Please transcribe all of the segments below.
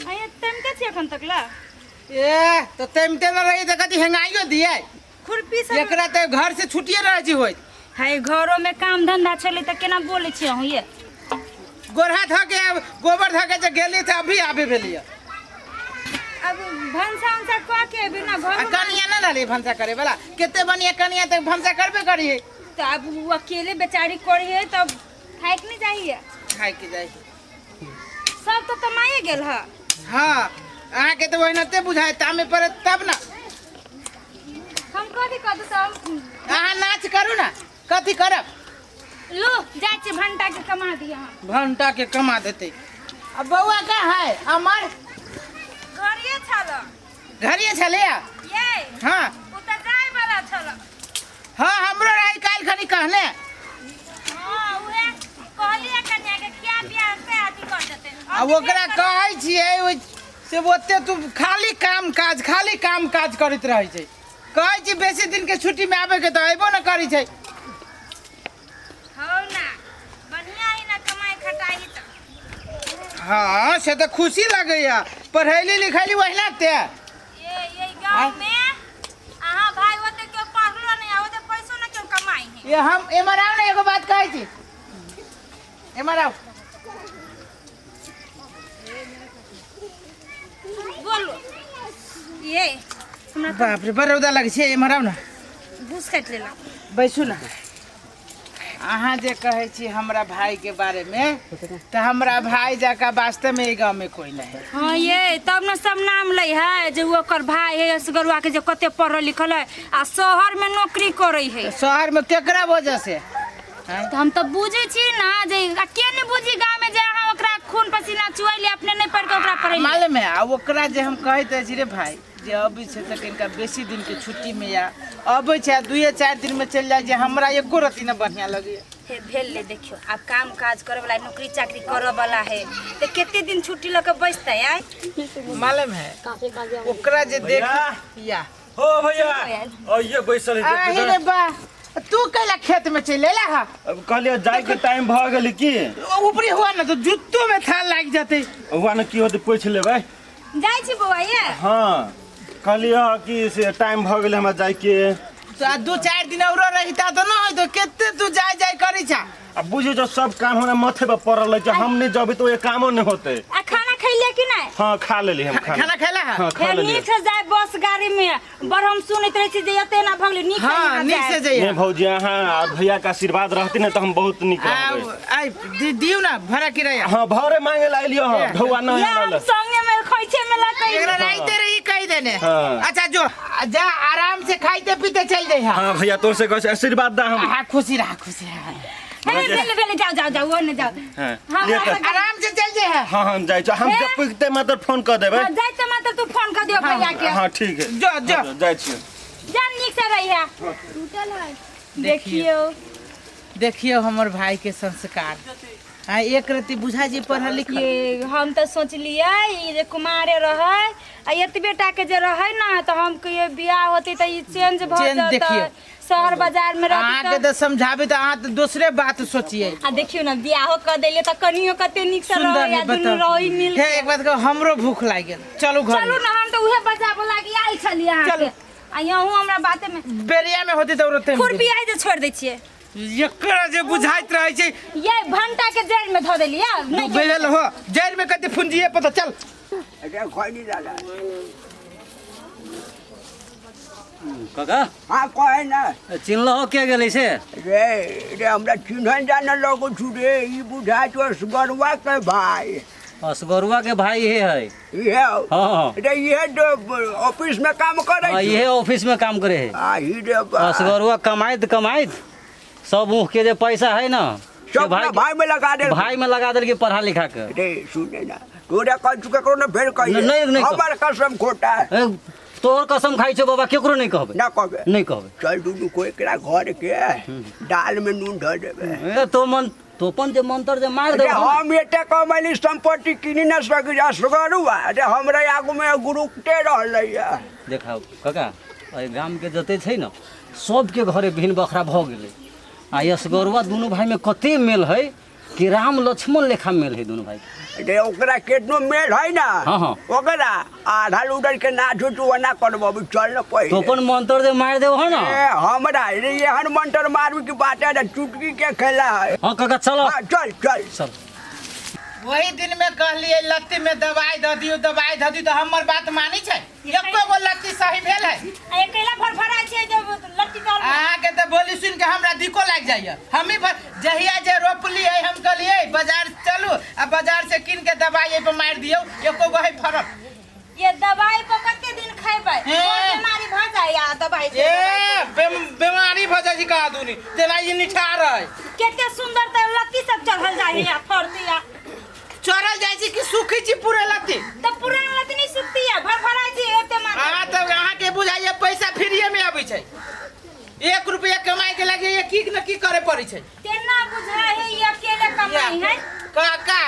अये तमके छी एखन तक ला। ए तो तेमते न रही त कथी हेंगाइयो दिए। खुरपी सब एकरा त घर से छुटिए रहे छी होइत। है घरो में काम धंधा छलै त केना बोलै छी अहूँ ये? गोरहा धऽ के गोबर धऽ के जे गेली तऽ अभी आबे भेलियै। अब भनसा उनसा कऽ के अभी ना घर आ कनिया न रहली भनसा करे वाला, कते बढ़िया कनिया तऽ भनसा करबे करी है। तो अब वो अकेले बेचारी करी है तब थाकि नहीं जाइए? थाकि जाइ। सब तो तमाए गेल है। हाँ अहाँके तऽ ओहिनाते बुझाय तामे पड़े तब ना। हम कथी कऽ दू तब? अहाँ नाच करू ना, कथी करब? लो जाइ छी भंटा के कमा दिअ हम। भंटा के कमा देते। अब बौआ का है अमर? घरिए छल। घरिए छलैया? ये हाँ। ओ तऽ जाय वाला छल। हाँ हमरो रही काल्हि खनी कहने। हाँ उहे कहलिए कन्या के खिया पिया से अथी कर देते। आ ओकरा कहै छियै ओइ से ओते तू खाली काम काज, खाली काम काज करैत रहै छै। कहै छी बेसी दिन के छुट्टी में आबे के तऽ अयबो न करै छै। हौ ना बढ़िया ही ना कमाई खटाई तऽ। हाँ से तऽ खुशी लगैया, पढ़ैली लिखैली ओहिना ते। ये गांव में अहाँ भाई ओते केओ पढ़लो नहीं आ ओते पैसो न केओ कमाई है। ये हम एमर आउ ने, एगो बात कहै छी, एमर आउ। बोलो। ये हमरा बाप रे बड़ रौदा लगै छै, एमर आउ ने। भूस काटि लेला। बैसू ना। अहाँ जे कहै छी हमरा भाई के बारे में तऽ हमरा भाई जकाँ वास्तव में एहि गाँव में कोई नहीं है। हाँ ये तब न सब नाम लै है जे ओ ओकर भाई है असगरुआ के जे कते पढ़ल लिखल है आ शहर में नौकरी करै है। शहर में केकरा वजह से? तऽ हम तऽ बुझै छी ना जे आ के नहीं बुझी गाँव में जे अहाँ ओकरा खून पसीना चुएली अपने नहीं पढ़ के ओकरा पढ़ेली। मालूम है आ ओकरा जे हम कहैत रहै छी रे भाई जे अबै छै तऽ कनिका बेसी दिनके छुट्टीमे या अबै छै आ दुइए चारि दिनमे चलि जाइ जे हमरा एको रत्ती नहि बढ़िआँ लगैए। हे भेल ले देखियो आब काम काज करे वाला नौकरी चाकरी करे वाला है तऽ कते दिन छुट्टी लऽ के बैसतै आय? मालूम है ओकरा जे देख या हो भैया आइए बैसल है। आही रे बा, तू कैला खेत में चलि एला हा? अब कहलिए जाय के टाइम भ गेल की? ऊपरी हुआ ना तो जुत्तो में थाल लागि जतै। हुआ ना की होतै पोछि लेबै। जाइ छी बौआ ये? हाँ कहलिए कि से टाइम भ गेल हमरा जाय के। तो दू चारि दिन औरो रहिता तऽ न होइतो, कते तू जाय जाय करै छा। अब बुझियौ जो सब काम हमरा माथे पर पड़ल है, हम नहीं जबे तो ये कामो नहीं होते। आ खाना खैलिए कि नहीं? हाँ खा लेली हम खाना। खाना खैला है? हाँ, खा हे, लेली। नीक से जाय बस गाड़ी में, बड़ हम सुनैत रहै छी जे एते ना भगली, नीक से हाँ, अहाँ नीक से जायब। जाइए। नहीं भौजी, अहाँ आ भैया के आशीर्वाद रहती ना तो हम बहुत नीक रहबै। आइ दियौ ना भाड़ा किराया। हाँ भाड़े मांगे ला एलियो हम, ढौआ ना या हम आनल। संगे में खोइछे में लकै। एकरा राइते रही कहि देने। हाँ। अच्छा जो जा आराम से खाइते पीते चल जाइ। हाँ भैया तोर से कहै आशीर्वाद दा हम। हाँ खुशी रहा, खुशी रहा। हे, भेले, भेले, जाओ, जाओ, जाओ, ओने जाओ। हाँ, हाँ, ले हाँ, तऽ। आराम से चल जाइ। हाँ, हम जाइ छी। हम हे? जब पुगते मात्र फोन कऽ देबै। हाँ, जाइते मात्र तू फोन कऽ दियौ भैया के। हाँ, ठीक है। जो, जो। हाँ, जाइ छी। जा नीक से रहिया। टूटल है। देखियौ। देखियौ हमर भाई के संस्कार। हाँ, एक रत्ती बुझा जी पढ़ल लिखल। ये हम तऽ सोचलियै ई जे कुमारे रहै आ एतबे टा के जे रहै ना तऽ हम कहियै बियाह होतै तऽ ई चेंज भऽ चेंज जेतै। देखियौ। शहर बाजार में रहतै अहाँके तऽ समझाबी तऽ अहाँ तऽ दोसरे बात सोचियै। आ देखियौ ना बियाहो कऽ देलियै तऽ कनियो कते नीक से सुन्दर रहै आ है, दुनू बताउ। रहै मिल हे, के। एक बात कहू, हमरो भूख लागि गेल, चलू घर चलू ना, हम तऽ उहे बजाबऽ लागी आयल छलियै अहाँके। चलू। आ यहूँ हमरा बाते में बेरिया में होती तऽ रोते में खुरपी आइ जे छोड़ि दै छियै। एकरा जे बुझाइत रहै छै। ये भंटा के जड़ि में धऽ देलियै, नहि बुझल हो, जड़ि में कते फुंजिए पता चल। अरे खैनी दादा। काका? हाँ, कहे ना। चिन्हलहो के गेलै से? रे, रे, हमरा चिन्हन जान लगो छु रे, ई बुझा छौ असगरुआ के भाई। असगरुआ के भाई हे है। इहे? हाँ। रे, इहे जो ऑफिस में काम करे हाँ, छौ। इहे ऑफिस में काम करे है। आ, ही रे बा। असगरुआ कमाइत कमाइत सब ऊख के जे पैसा है ना, सब से भाई ना भाई में लगा देल। भाई में लगा देलकै पढ़ा लिखा के। रे, सुने ना, तोरा कह चुके केकरो ना फेर कहिए। नहीं, नहीं कह। हमर कसम खोटा है। ए, तोहर कसम खाइ छौ बाबा, केकरो नहीं कहबै। ना कहबै। नहीं कहबै। चल दुनू को एकरा घर के दाल में नून धर देबै। ए, तो मन तोपन जे मंत्र जे मार अरे देबो ना। हम एते कमैली संपत्ति किनी ना सकी असगरुआ। अरे हमरा आगू में गुरुकते रहलै है। देखाउ काका, एहि गाम के जते छै ने सबके घरे भिन बखरा भऽ गेलै आ असगरुआ दुनू भाई में कते मेल है। कि राम लक्ष्मण लेखा मेल है दुनू भाई। रे ओकरा केतनो मेल है ना। हाँ, हाँ। ओकरा आधा लूडर के ना छूटू ओना करबो अभी चल न तो पहिले। अपन मंत्र जे मार देव है ना। ए हमरा रे एहन मंत्र मारू की बात है ना, चुटकी के खेला है। हाँ काका चलो। हाँ, चल चल चल। वही दिन में कहलिए लत्ती में दवाई दऽ दियौ, दवाई दऽ दियौ, तऽ हमर बात मानै छै? एको गो लत्ती सही भेल है? आ अकेला फरफराइ छै जब लत्ती तर में। अहाँके तऽ बोली सुनि के हमरा दिको लागि जाइए। हमही जहिया जे रोपलियै, हम कहलियै बाजार चलू आ बाजार से कीन के दवाई एहि पर मारि दियौ, एको गो है फरक? ये दवाई पर कते दिन खेबै? हे। बड़ बीमारी भऽ जाय आ दवाई से। ए बीमारी भऽ जाइ छै कहा दूनी तेना ई निठार है। कते सुंदर तऽ लत्ती सब चढ़ल जाइ है आ फरती आ। चढ़ल जाइ छै कि सुखै छी पूरे लत्ती? तऽ पुरान लत्ती नहीं सुखती है, भरभराइ छै एते मात्र। अहाँ तऽ अहाँके बुझाइए पैसा फ्रीए में अबै छै। एक रुपया कमाए के लागे की न की करे पड़ै छै। केना बुझाइ है ई अकेले कमाई है? काका,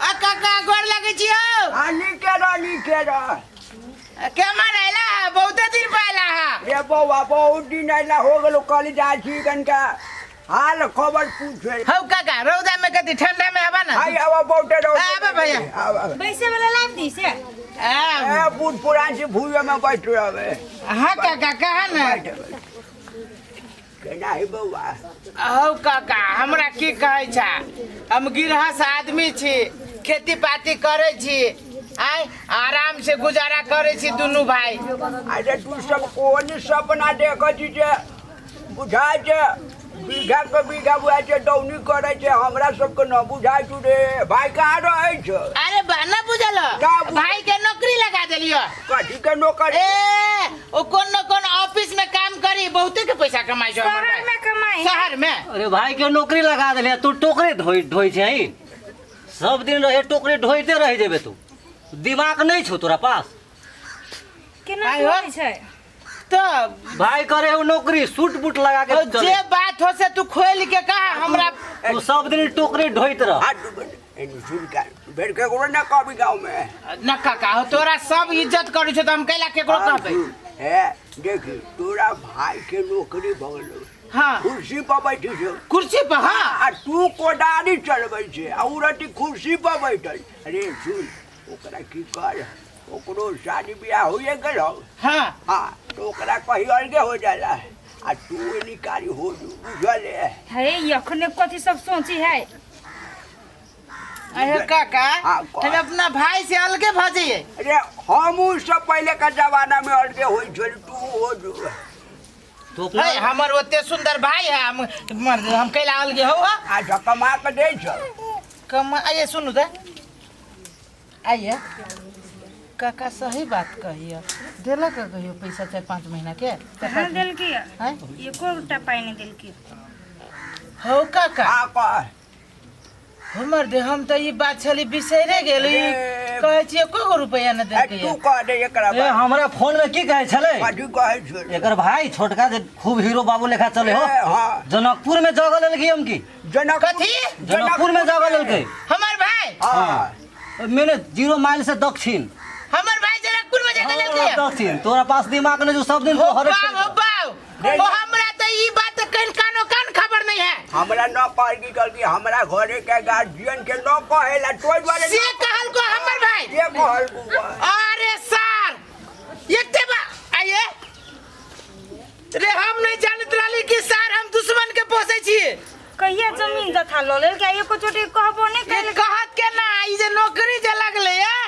आ काका, गोर लगै छी हौ। हाँ, नीके रह, नीके रह। केमहर अयला है? बहुते दिन पर अयला है। रे बौआ, बहुत दिन अयला हो गेलो, कहली जाइ छी कनिका हाल खबर पूछे। हौ काका, रौदा में कथी, ठंडा में आबा ना। हाय आवा, बहुते रौदा। आबा भैया। आबा। बैसे वाला लाइफ दी से। आब। ए बूढ़ पुरान से भूये में बैठ रहे। हाँ काका, कहा ना। बैठ केना है बौआ? हौ काका, हमरा की कहै छै, हम गिरहस आदमी छी, खेती पाती करै छी, आय आराम से गुजारा करै छी दुनू भाई। अरे तू सब कोन सपना देखै छी जे बुझाइ छै बीघा के बीघा बुझाइ छै दौनी करै छै, हमरा सबके न बुझाइ छौ रे भाई, कहाँ रहै छै? अरे बा न बुझल? का बुझल? भाई के नौकरी लगा देलियो। कथी के नौकरी? ए ओ कोन न कोन ऑफिस में काम करी, बहुते के पैसा कमाई छै हमर शहर भाई। में कमाई है। शहर में। अरे भाई के नौकरी लगा देले, तू टोकरी ढोई ढोई छै, सब दिन रहे टोकरी ढोइते रह जेबे तू, दिमाग नहीं छौ तोरा पास। केना आइ हो? होइ छै? तो भाई करे हो नौकरी, सूट बूट लगा के ओ चले। जे बात हो से तू खोल के कहा हमरा। तू सब दिन टोकरी ढोइत रह। हाथ सुन का भेड़ केकरो ना कहबी गाँव में। न काका, हो तोरा सब इज्जत करै छौ तऽ हम कैला केकरो कहबै? हे देखी, तोरा भाई के नौकरी भऽ गेलौ। हाँ। कुर्सी पर बैठी छौ। कुर्सी पर, हाँ। आ तू कोदारी चलबै छै आ उ रति कुर्सी पर बैठल। अरे सुन, ओकरा की कर, ओकरो शादी बियाह होइए गेल हौ। हाँ। हाँ, तो ओकरा कही अलगे हो जाला आ तू निकारी हो जो, बुझल है? हे अखने कथी सब सोची है? अरे काका, हाँ, कह। हम अपना भाई से अलगे भऽ जइए? अरे हमू सब पहले का जमाना में अलगे होइ छल, तू हो जो। तो अपना है हमर ओते सुंदर भाई है, हम हम कैला अलगे हो? हा। अच्छा, कमा के दै छौ? कम आइए, सुनू तऽ आइए काका, सही बात कहिए, देलक कहियो पैसा 4-5 महीना के? कहाँ देलकी? हैं? एको गोटा पाइ नहि देलकी। हौ काका। हाँ, कह। हमर दे हम तऽ ई बात छली बिसरे गेली। ए, कहै छी एको गो रुपैआ नहि ए, देलकै। तू कह दे एकरा ए बात। हमरा फोन में की कहै छलै? कथी कहै छौ? एकर भाई छोटका जे खूब हीरो बाबू लेखा चले हो। ए, हाँ। जनकपुर में जगह लेलकै हम की। जनकपुर। कथी? जनकपुर में जगह लेलकै। हमर भाई? हाँ। मैंने 0 माइल से दक्षिण। हमर भाई जनकपुर में जगह लेलकै? हाँ, दक्षिण। तोरा पास दिमाग नहीं जो सब दिन हो तो हर बाव, हो बाव, ओ हमरा तऽ ई बात कन कानो कान खबर नहीं है। हमरा न कहलकी, कहलकी हमरा घरे के गार्जियन के न कहेला, तोय दुआरे। से कहल को हमर भाई? से कहलको। अरे सर, एते बा आइए रे, हम नहीं जानत रहली कि सर हम दुश्मन के पोसै छियै। कहिया जमीन जथा लऽ लेलकै, एको चोटी कहबो नहि ये केलकै। कहत के ना, ई जे नौकरी जे लगले है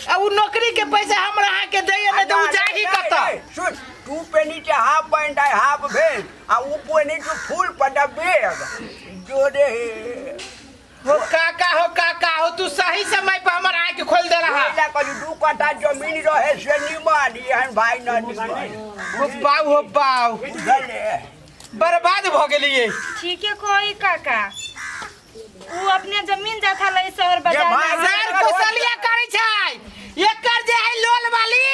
आ उ नौकरी के पैसा हमरा अहाँ के दैये, नहीं तऽ उ जाही कतऽ? सुन, तू पेनी छै हाफ पैंट आ हाफ भेल आ उ पेनी छै फुल पैंट आ बैग जोरे। हो काका, हो काका, हो तू सही समय पर हमर आँख खोल दे रहा। ओहिला कहली 2 कट्ठा जमीन रहे से निमन, एहन भाई न निमन। हो बाऊ, हो बाऊ। बुझले? बर्बाद भऽ गेलियै। ठीके कही काका, उ अपने जमीन जथा लै शहर बाजार में। भाई- सर कुशलिया करै छै एकर जे है लोल वाली,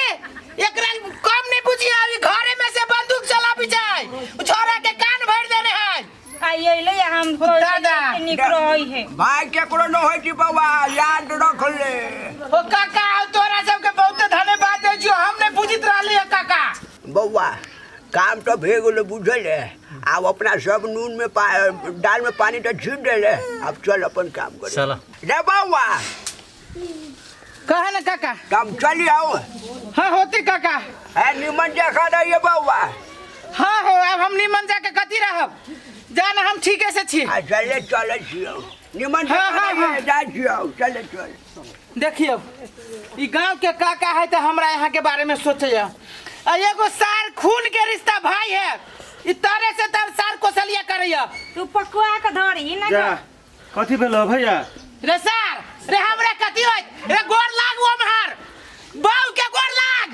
एकरा कम नहीं बुझियो, अभी घरे में से बंदूक चलाबी छै, उ छोरा के कान भरि देने है। आइ अइलै आ हम कहै दादा। छलियै नीक रहै है। भाई केकरो न होइ छै बौआ, याद रख ले। ओ काका, तोरा सबके बहुते धन्यवाद दै छियो, हम नहीं बुझित रहली है काका। बौआ, काम तऽ भए गेलो, बुझल? आब अपना सब नून में दाल में पानी तो छीट देले, अब चल अपन काम कर। चलो। रे बउआ। कहे ना काका। काम चली आओ। हाँ होते काका। है निमन जगह रहिए बउआ। हाँ हो, अब हम निमन जाके कथी रहब, जान हम ठीके से छी। आ चले चले छियो निमन हाँ, जगह हाँ, रहिए, हाँ। जा छियो, चले चल। देखियो ई गांव के काका है तो हमरा यहाँ के बारे में सोचैया। आ एगो सार खून के रिश्ता भाई है, ई तारे से तर सार कोसलिया करैया। तू पकवा के धरी ना। जा कथी भेलो भैया? रे सार रे हमरा कथी होइत रे, गोर लाग ओमहर बाऊ के गोर लाग,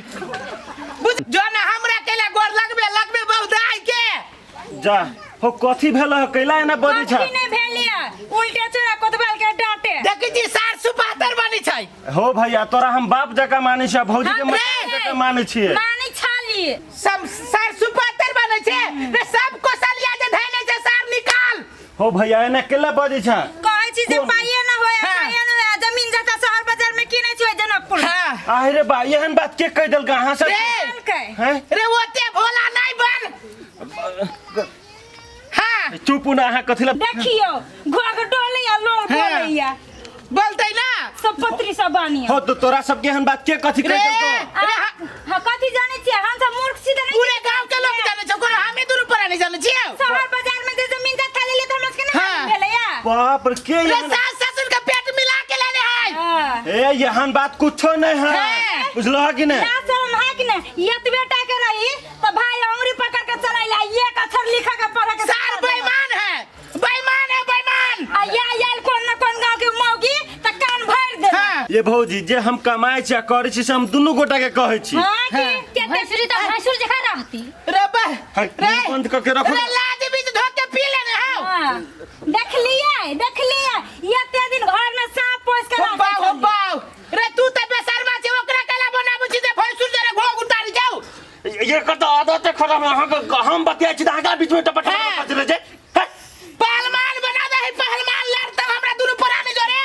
बुझ जो ना हमरा केला गोर लगबे लगबे बाऊ दाई के। जा हो कथी भेलो कैला एना बजै छ? कथी नहीं भेलिया, उल्टे चोरा कोतवाल के डांटे। देखी जी सार सुपातर बनी छै। हो भैया तोरा हम बाप जकाँ मानै छियै, भौजी के रे! माय जकाँ मानै छियै। मानी छाली सब सार सुपातर बनै छै रे, सब कोसलिया जे धैने छै सार निकाल। हो भैया एना केला बजै छ? कहै छी जे कोन? पाइए न होय, हाँ। पाइए न होय, जमीन जथा शहर बाजार में किनै छी जनकपुर। हाँ। आहे रे बा, एहन बात के कहि देलकै अहाँ सब? रे! देलकै। हैं? रे ओते भोला नहीं बन। हाँ चुप ना अहाँ कथी ला देखियो घोघ डोलैया लोल हाँ। बोलैया बोलते ना सब पत्री सब बानी। हो तो तोरा सबके एहन बात के कथी कहि रे देलकौ? रे हाँ कथी जानै छियै, हम सब मूर्ख छी त नहीं पूरे गांव के लोग जाने छौ, कोनो हमें दुनू पर नहीं जाने छियै। शहर बाजार में जे जमीन जथा लेलियै त हमरा सबके नहीं हाँ। भेलैया। बाप रे के रे एहन सास ससुर के पेट मिला के लेने है। हाँ। ए एहन बात कुछो नहीं है, हैं। बुझलह कि नहीं? ना शर्म है कि नहीं, एतबे टा के रही तो भाई अंगुरी पकड़ के चलैला, एक अक्षर लिख के पढ़ के सार बेईमान है, बेईमान है, बेईमान। आ या याल कोन न कोन गांव के मौगी त कान भर दे। हाँ। ये भौजी जे हम कमाइ छी आ करै छी से हम दुनू गोटा के कहै छी। हां कि केते भैंसुरी त भैंसुर जकाँ रहती। रे बा है, रे मुँह बंद कऽ के रखो। रे लाज बीच धो के पी लेने हौ। हां देखलियै देखलियै, एते दिन घर में सांप पोस के हो राखै बाऊ हो छलियै। बाऊ रे तू त बेशर्मा छै, ओकरा केला बनाबै छी जे भैंसुर जरे घोघ उतारि जाऊ। एकर तऽ आदते खराब है, अहाँके हम बतियाइ छी तऽ अहाँके बीच में टपट हैं। बजरै छै। हैं? पहलवान बना दे है, पहलवान लड़ता हमरा दुनू प्राणी जोरे।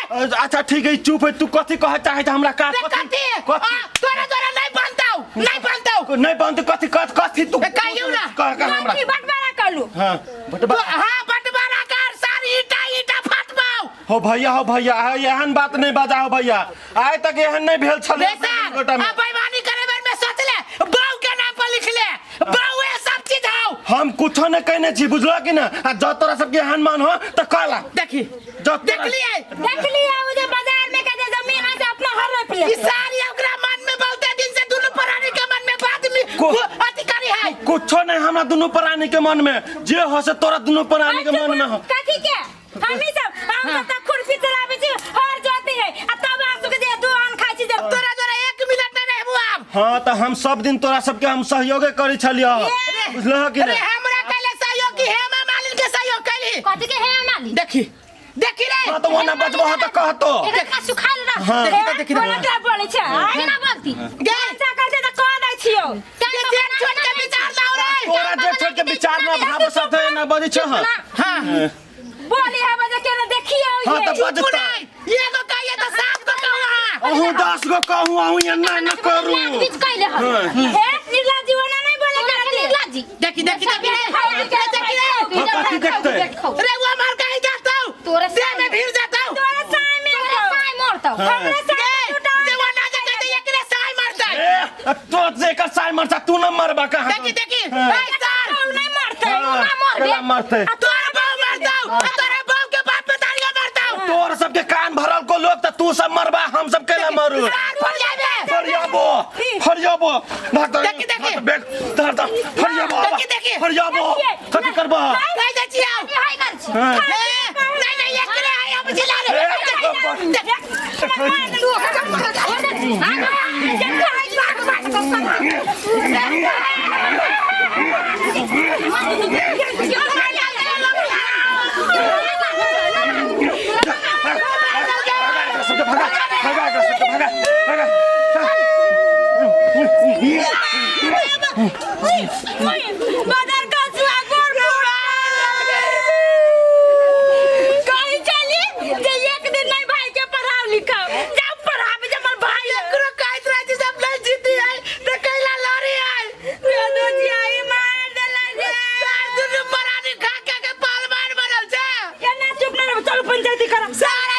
अच्छा ठीक है, चुप है, तू कथी कहै चाहै छ हमरा? का रे कथी? कथी? आ, तोरा तोरा नहीं बनतौ, नहीं बनतौ। नहीं बनतौ कथी कथी कथी तू ए, कहियौ ना। कह कह हमरा। कथी बंटवारा करू? हाँ बटबा। हाँ बंटवारा कर, सारी ईटा ईटा फटबाऊ। हो भैया हो भैया, है एहन बात नहीं बाजा हो भैया, आइ तक एहन नहीं भेल छलै रे सर, गोटा में। आ बेईमानी करे बेर में सोच ले, बाऊ के नाम पर लिख ले, बाऊए सब चीज हौ। हम कुछो नहीं कहने छी, बुझलो कि ना? आ जब तोरा सबके एहन मन हो तऽ कहला। देखी जब तोरा- देखलिए देखलियै ओ जे बाजार में के जे जमीन है से अपना हड़प ई ले। सारी ओकरा मन में बहुते दिन से दुनू प्राणी के मन में बात में अथी करी है। कुछो नहीं हमरा दुनू प्राणी के मन में, जे हो से तोरा दुनू प्राणी के मन में हो। कथी के हमी सब हम सब त खुरपी चलाबै छी, हर जोती है आ तब आंसू के जे दू आन खाइ छी जे तोरा जोरा एक मिनट नहीं रहबू आब। हाँ तऽ हम सब दिन तोरा सबके हम सहयोगे करै छलियौ, बुझलह कि रे नहीं? हमरा कहले सहयोग की हेमा मालिन के सहयोग कैली। कथी के हेमा मालिन? देखी देखी रे। हाँ तो ओना बचबो हो तऽ कहतो। एकरा का सुखायल रह। हाँ। देखी तऽ, देखी तऽ। बोला क्या बोलै छै? आँय? केना बोलती? गे अच्छा करते तऽ कह दै छियौ। के जेठ छोट के विचार लाओ रे। तोरा जेठ छोट के विचार ना भाव साथे ना बजै छ। हाँ बोली है बजे के ना देखियौ हाँ ये। तऽ बजता। पुराई एगो कहिए तऽ सात गो कहू अहाँ। अहूँ 10 गो कहूँ, अहूँ एना न करू। लाज बीच कैले हल। हाँ। हे निर्लज्ज ओना नहीं बोले तोरा के के निर्लज्ज। देखी देखी देखी रे। देखी रे। हाँ, कथी देखतै? रे वो मार कहीं जाता हूँ, तोरा देह में भीड़ जाता हूँ। तोरा साय में तोरा साय मोड़तौ। हाँ। हमरा साय गे टूटा जे वो ना जाते तो एकरे साय मारता। ए, तो जेकर साय मरता तू न मरबा कहाँ? देखी देखी हाँ। ए सर नहीं मरतै। हाँ, ना मरबे। केला मरतै? तोरा बाऊ मारता हूँ, तोरा बाऊ के बाप पे तारियो मारता हूँ। तोर सबके कान भरल को लोग तऽ तू सब मरबा, हम सब केला मरू? सार फट जाबे। फरियाबो फरियाबो देखी, देखी। बैग धर धर फरियाबो देखी, देखी। फरियाबो कथी करबा? कह दे छियौ। हाय कर छी। हाँ। ए, नहीं नहीं एकरे है हम जिला रे। ए, देख, भगा सबके भगा भगा एकरा सबके भगा भगा। बाजार का सुआ गोर कहीं चली जे एक दिन नहीं भाई के पढ़ाओ लिखाओ, जाओ पढ़ाबे जे हमर भाई एकरो कहत रहे छी सब नहीं जीती है त कैला लड़ी है। दादू जी आई मार देला जे। सार दुनू पर चलू पंचायती कर। सारा